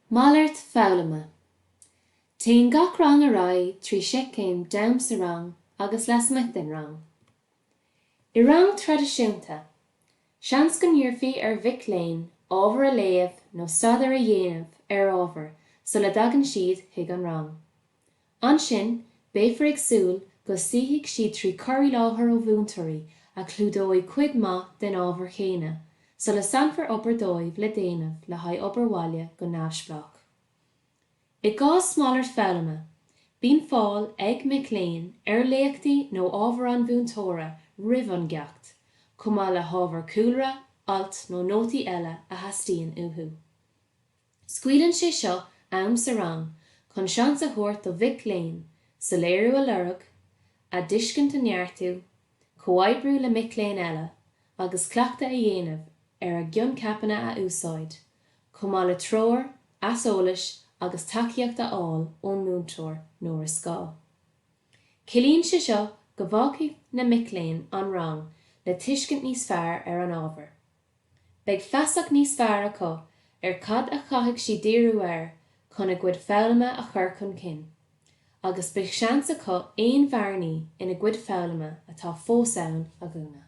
Malairt foghlama. Téann gach rang ar aghaidh trí seicheamh d'am sa rang agus lasmuigh den rang. I rang traidisiúnta, seans go n-iarrfaí ar mhic léinn ábhar a léamh nó staidéar a dhéanamh ar ábhar sula dtagann siad chuig an rang. Ansin, beifear ag súil go suífidh siad trí cur i láthair ó mhúinteoirí a chlúdóidh cuid mhaith den ábhar chéanna, sula sannfar obair dóibh le déanamh le haghaidh obair bhaile go neamhspleách. I gcás malairt foghlama, bíonn fáil ag mic léinn ar léachtaí nó ábhar an mhúinteora roimh an gceacht, chomh maith le hábhar cúlra, ailt nó nótaí eile a theastaíonn uathu. Scaoileann sé seo am sa rang chun seans a thabhairt do mhic léinn soiléiriú a lorg, a dtuiscint a neartú, comhoibriú le mic léinn eile agus cleachtadh a dhéanamh ar a gcoincheapanna a úsáid, chomh maith le treoir, aiseolas agus tacaíocht a fháil ón múinteoir nuair is gá. Ciallaíonn sé seo go bhfágfaidh na mic léinn an rang le tuiscint níos fearr ar an ábhar. Beidh feasacht níos fearr acu ar cad a chaithfidh siad díriú air chun a gcuid foghlama a chur chun cinn, agus beidh seans acu aon bhearnaí ina gcuid foghlama atá fós ann a dhúnadh.